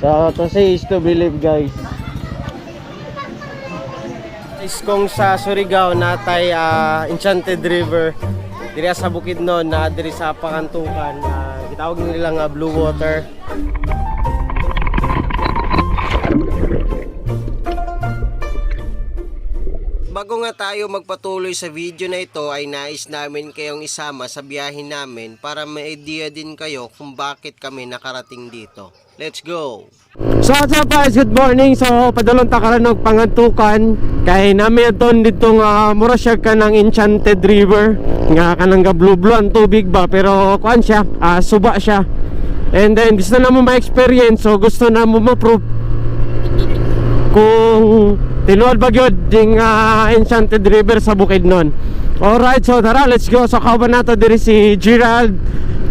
So, to see is to believe, guys. Guys, kung sa Surigao natay Enchanted River diri sa Bukidnon na diri sa Pangantukan, gitawag nila nga Blue Water. Bago nga tayo magpatuloy sa video na ito ay nais namin kayong isama sa biyahe namin para may idea din kayo kung bakit kami nakarating dito. Let's go! So what's up, guys? Good morning! So padulong ta karon og Pangantukan kay nami aton dito nga mura siya kanang Enchanted River nga kanang ga blue blue ang tubig ba, pero kuan siya, suba siya. And then gusto na mo ma-experience, so gusto na mo ma-prove kung tinuod ba gyud ding Enchanted River sa Bukidnon. Alright, so tara, let's go. So kauban nato diri si Gerald,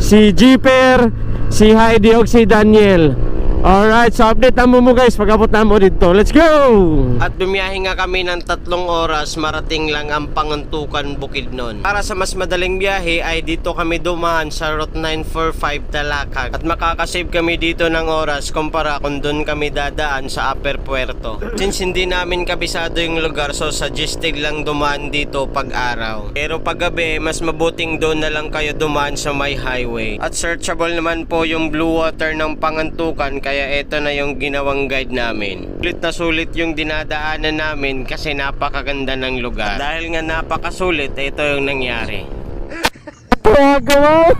si Jeeper, si Heidi ug si Daniel. Alright, so update na mo guys pag abot na mo dito. Let's go! At bumiyahe nga kami ng 3 oras, marating lang ang Pangantukan, Bukidnon. Para sa mas madaling biyahe ay dito kami dumaan sa Route 945 Talakag. At makakasave kami dito ng oras kumpara kung doon kami dadaan sa Upper Puerto. Since hindi namin kabisado yung lugar, so suggested lang dumaan dito pag araw. Pero pag gabi, mas mabuting doon na lang kayo dumaan sa may highway. At searchable naman po yung Blue Water ng Pangantukan, kaya ito na yung ginawang guide namin. Sulit na sulit yung dinadaanan namin kasi napakaganda ng lugar. At dahil nga napakasulit, ito yung nangyari. Gawa!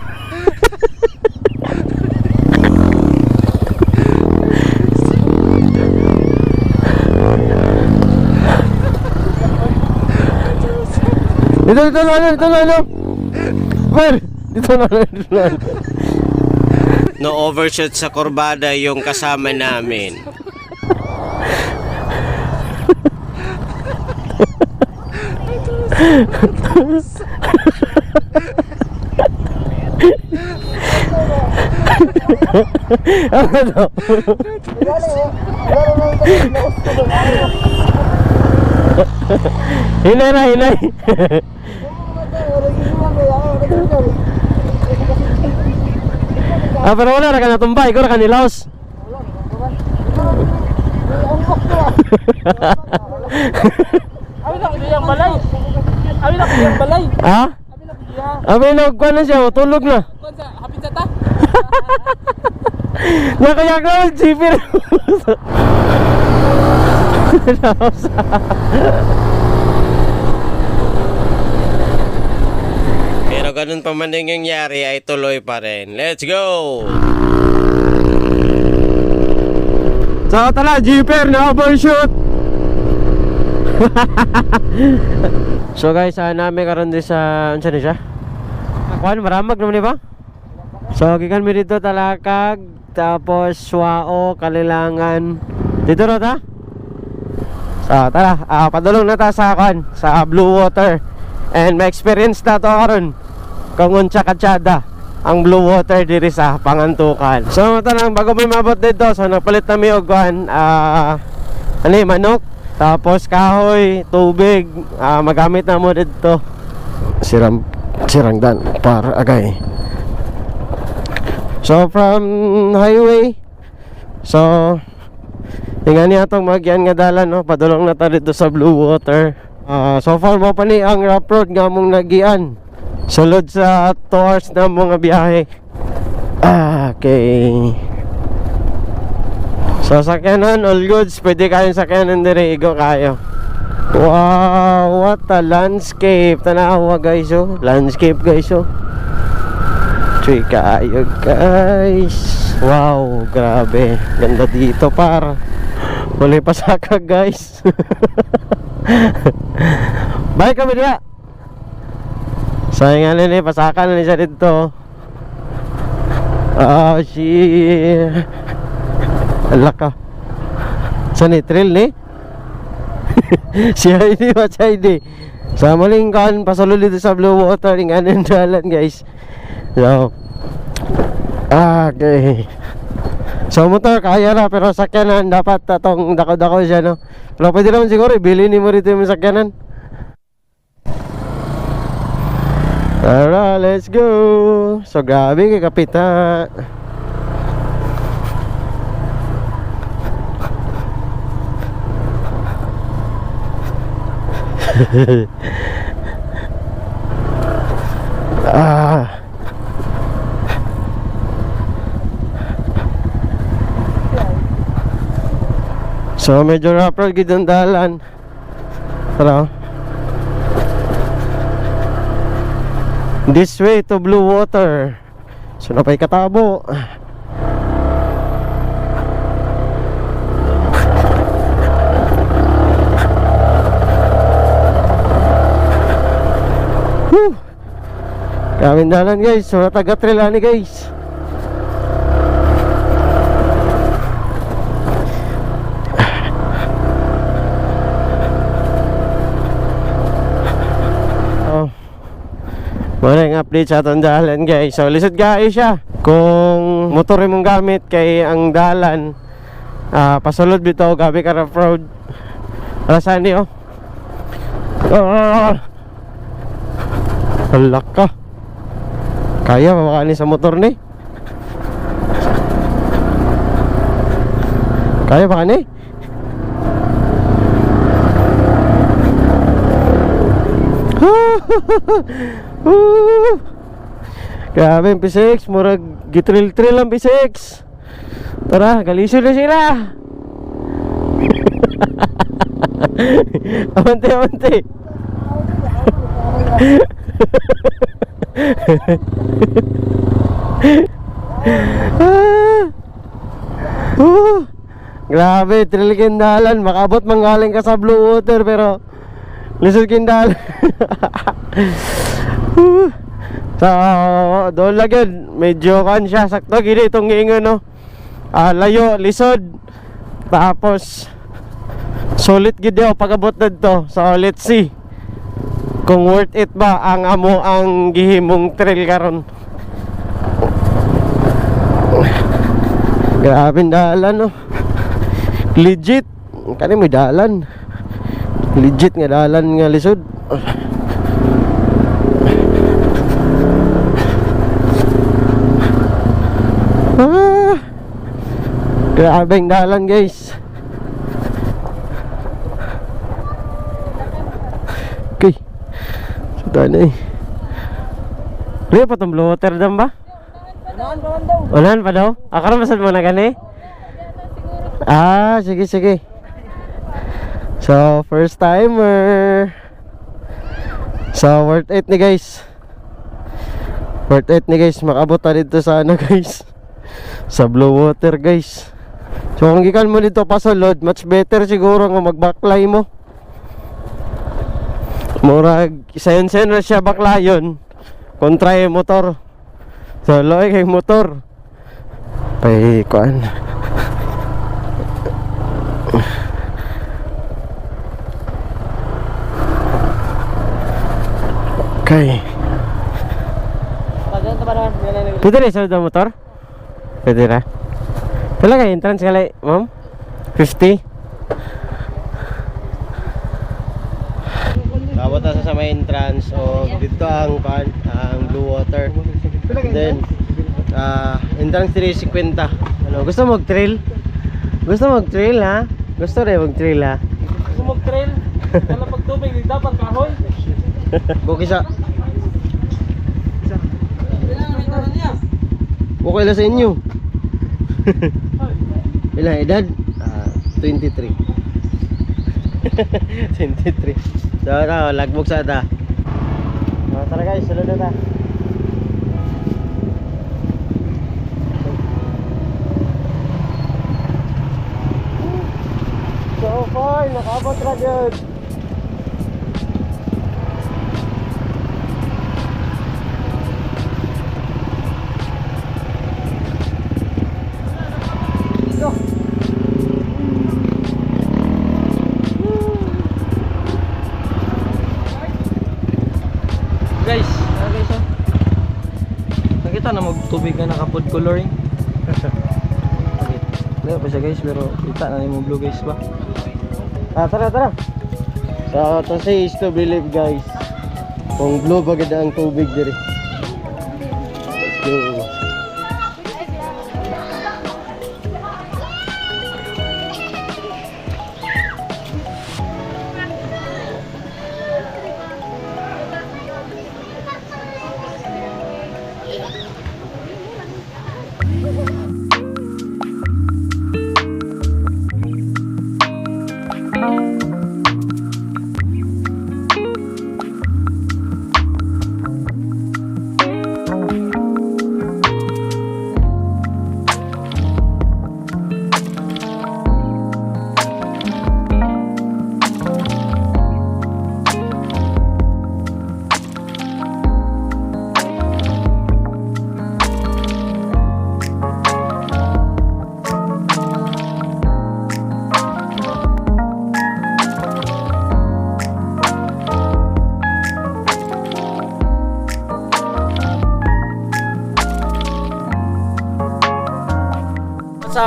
Dito, dito na, dito na, dito. Where? Dito na, dito na. No overshoot sa kurbada yung kasama namin. Ano? Hinay na, hinay. Pero wala ra ka natumba, ikaw ra ka nilaos. Abi na kiyang balay. Abi na kiyang balay. Ha? Abi na kiya. Abi na kuan na siya, tulog na. Kuan sa hapit sa ta. Nakayak na ang jeeper. Pero ganun pa man yung nangyari ay tuloy pa rin. Let's go! So tara, jeeper na overshoot! So guys, namin karon din sa unsa ni siya? Kuan maramag naman ni ba? So gikan mi dito Talakag, tapos Suao, Kalilangan. Dito ra ta? So tara, padulong na ta sa kuan, sa Blue Water. And may experience na to karon kung unsa katsada ang Blue Water diri sa Pangantukan. So mata lang bago mi mabot dito, so nagpalit na mi og kuan, ano yun, manok, tapos kahoy, tubig, magamit na mo dito. Siram sirangdan para agay. So from highway, so tingnan niya atong magyan nga dalan no, padulong na ta dito sa Blue Water. So far mo pa ni ang rough road nga mong nagian. Sulod sa 2 hours na mga biyahe. Okay. So sakyanan, all goods, pwede kayong sakyanan dire, igo kayo. Wow, what a landscape. Tanawa guys oh. Landscape guys oh. Chuy kaayo guys. Wow, grabe. Ganda dito par. Huli pa saka guys. Bye kami diya. Sayang nga nila, pasaka na siya dito. Ah, shit. Ala ka. Sa ni trail ni? Si Heidi ba si Heidi? Sa maling kan, pasulod dito sa Blue Water, yung anong dalan guys. So, okay. So motor kaya na pero sakyanan dapat atong dako-dako siya no. Pero pwede naman siguro ibili ni mo rito yung sakyanan. Tara, let's go. So grabe kay kapita. Ah. So medyo rough road gid ang dalan. Tara, oh. This way to Blue Water. So napay katabo. Whew! Kaming dalan, guys. So taga-trail ani, guys. Oh. Muna yung update sa atong dalan, guys. So lisod guys siya. Kung motor imong gamit kay ang dalan pasulod bitaw, gabi ka rough road. Para saan ni, oh? Ah! Halak ka. Kaya pa sa motor ni? Kaya pa ni? Woo! Grabe ang P6, murag gitrill-trill ang P6. Tara, galisod na sila. Abante, abante. Ah! Woo! Grabe, trill kindalan. Makabot manggaling ka sa Blue Water pero lisod kindalan. Woo! So, doon lang yun. Medyo kan siya. Sakto, gini itong giingon, no? Ah, layo, lisod. Tapos, sulit gid yo pag-abot didto. So, let's see kung worth it ba ang amo ang gihimong trail karon. Grabe ang dalan, no? Legit. Kani may dalan. Legit nga dalan nga lisod. Ah! Grabe ang dalan, guys. Okay. So tayo na eh. Liyo pa itong Blue Water dam ba? Unahan pa man daw. Unahan pa daw? Akara masad mo na gani? Ah, sige sige. So, first timer. So, worth it ni, guys. Worth it ni, guys. Makabot ta dito sa ano, guys. Sa Blue Water, guys. So, kung gikan mo dito pasulod, much better siguro nga magbaklay mo. Murag, sayon-sayon na siya baklayon. Kontra yung motor. So, loy kay motor. Pay, kuan. Okay. Pagano pa naman. Pwede rin sa motor? Pwede ra. Pila kay entrance kalay, ma'am? 50? Abot na sa may entrance o dito ang kuan, ang Blue Water. Then entrance 350. Ano, gusto mo mag-trail? Gusto mo mag-trail, ha? Gusto rin mag-trail, ha? Gusto mo trail? Wala pagtubig, di dapat kahoy. Okay sa. Okay lang sa inyo. Ilang edad? Ah, 23. 23. So, tara, lagbog sa ta. Oh, tara guys, sulod na ta. So far, nakabot ra gyud. Guys, ah, guys oh. Nakita na magtubig nga naka food coloring. Okay. Layo pa siya, guys, pero kita na nimo blue, guys, ba. Ah, tara, tara. So, to say is to believe, guys. Kung blue ba gid ang tubig diri. Let's go.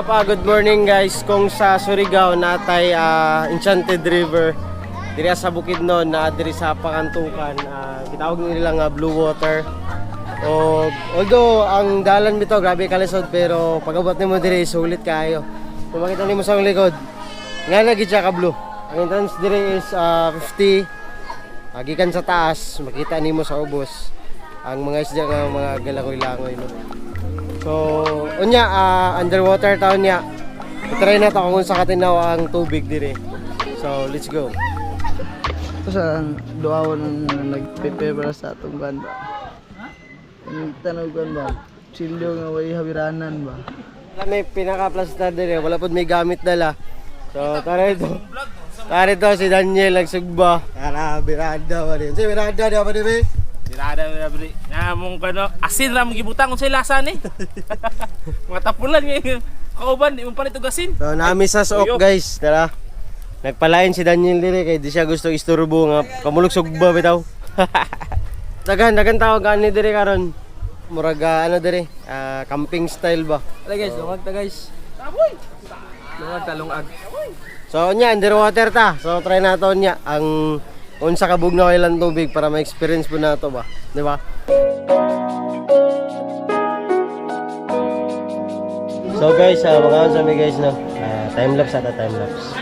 up? Good morning, guys. Kung sa Surigao natay Enchanted River diri sa Bukidnon na diri sa Pangantukan, gitawag nila nga Blue Water. O, although ang dalan bitaw grabe kalisod, pero pag-abot nimo diri sulit kaayo. Kung makita nimo sa akong likod nga lagi siya ka blue. Ang entrance diri is 50. Gikan sa taas makita nimo sa ubos ang mga isda nga mga galangoy-langoy, no. So, unya underwater taon niya. I-try na to kung sa katinaw ang tubig dire. So, let's go. Ito sa duawan ng nagprepare sa atong kuan ba. Ang tanog kuan ba? Chilyo nga way hawiranan ba. Wala may pinaka-plaster dire, wala pod may gamit dala. So, tara ito. Tara ito si Daniel nagsugba. Tara, birada pa din. Si birada da pa din. Eh. Birada na bri. Nga mong kano, asin ra mong gibutang unsay lasa ni. Mga tapulan nga kauban di mo palit og asin. So, nami sa suok, guys. Tara. Nagpalain si Daniel dire kay di siya gusto isturbo nga kamulog sugba bitaw. Dagan, dagan tawag ani dire karon. Murag ano dire, camping style ba? Tara guys, lungag ta, guys. Lungag ta, lungag. So nya underwater ta. So try nato nya ang unsa ka bugnaw ilang tubig para ma-experience po nato ba, di ba? So guys, mga sa mi, guys, no. Time lapse ata, time lapse.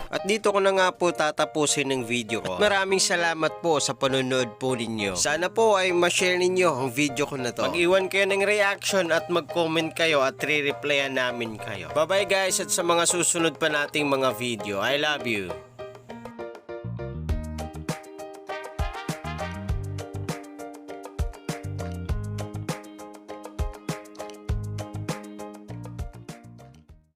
At dito ko na nga po tatapusin ang video ko. At maraming salamat po sa panonood po ninyo. Sana po ay ma-share ninyo ang video ko na to. Mag-iwan kayo ng reaction at mag-comment kayo at re-replyan namin kayo. Bye-bye, guys, at sa mga susunod pa nating mga video. I love you.